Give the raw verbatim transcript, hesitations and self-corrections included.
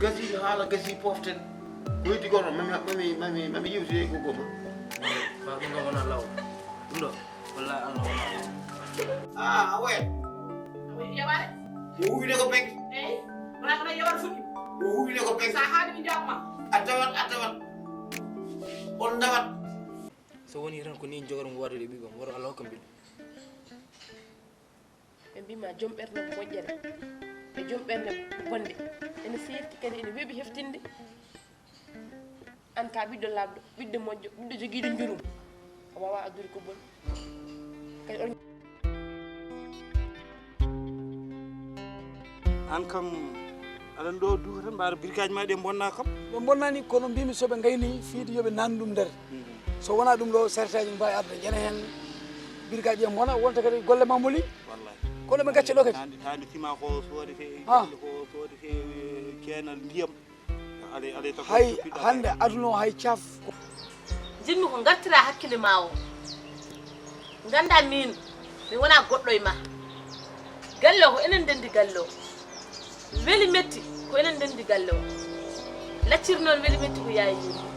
Gasi haala, gasi poften. Ko heddi ko noon, mami, mami, mami, mami yewtide e gogo ma. Ba ɗum ɗo wona law. Ɗum ɗo, wallahi Allah wona law. Ah, a woyat. Awa yewaare. Mo huwine ko pek. Eyi, wona kono yewata fuɗɗi. Mo huwine ko pek. Sa haali mi jawma. A tawat, a tawat. On ndawat. So woni tan ko ni en jogata mo waɗude ɓiɓɓe, woto Allah hokka mbiɗo. Ɓe mbima joom ɓernde moƴƴere e joom ɓernde bonde ene seerti, kadi ene weeɓi heftinde. An ka ɓiɗɗo laaɓɗo, ɓiɗɗo moƴƴo, ɓiɗɗo jogiiɗo njurum, a wawa addude ko boni. Kadi on An kam aɗan ɗo duufa tan mbaɗa birkaji ma ɗe bonna kam. Ɓe bonnani, kono mbimi soɓe gayni fiide yoɓe nan ɗum nder. So wona ɗum ɗo, serteji ne mbawi arde, jana hen birkaji en bona, wonta kadi golle ma moli. Kono ɓe gacca ɗo kadi. Tandi, tandi sima ko sodete, ko sodete keenal ndiyam. Hay hande aduna o hay caf. Jinmi ko gartira hakkille ma o. Ganda min mi wona goɗɗo e ma. Galle o ko enen ndendi galle o. Weli metti ko enen ndendi galle o. Lacciri noon weli metti ko yaye yumma.